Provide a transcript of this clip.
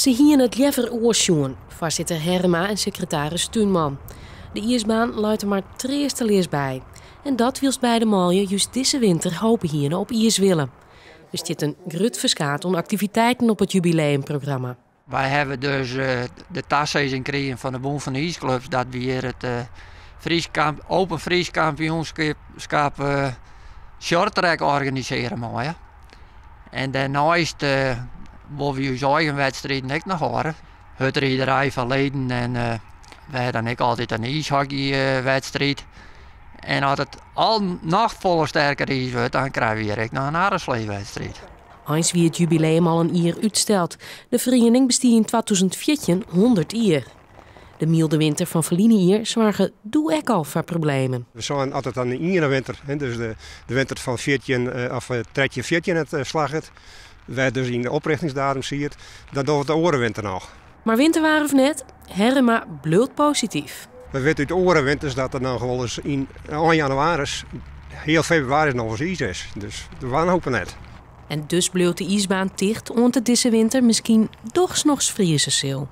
Se hiene it leaver oars sjoen, foarsitter Herrema en sekretaris Tuinman. De iisbaan leit der mar treasteleas by. En dat wylst beide manlju just dizze winter hope hiene op iiswille. Der stiet in grut ferskaat oan aktiviteiten op it jubileumprogramma. Wy hawwe dus de tasizzing krigen fan de Bûn fan de IIsklups dat wy hjir it Frysk Open Frysk Kampioenskip shorttrack organisearje meie. En dêrneist wolle wy ús eigen wedstriden ek noch hâlde. Hurdriderij foar leden en we hawwe dan ek altyd in iishockeywedstriid. En as it al noch folle sterker iis wurdt, dan krije we hjir ek noch in harresleewedstriid. Eins wie it jubileum al in jier útsteld. De feriening bestie yn 2014 100 jier. De mylde winter fan ferline jier soarge doe ek al foar problemen. We seinen as it dan de iene winter, dus de winter fan 14 of 13, 14 net slagget, wêr't dus yn de oprichtingsdatum siet, dan dogge we it de oare winter noch. Mar winterwaar of net, Herrema bliuwt posityf. We witte út oare winters dat der noch wolris yn ein jannewaris, heal febrewaris noch wolris iis is. Dus de wanhoop net. En dus bliuwt de iisbaan ticht oant it dizze winter miskien dochs noch frieze sil.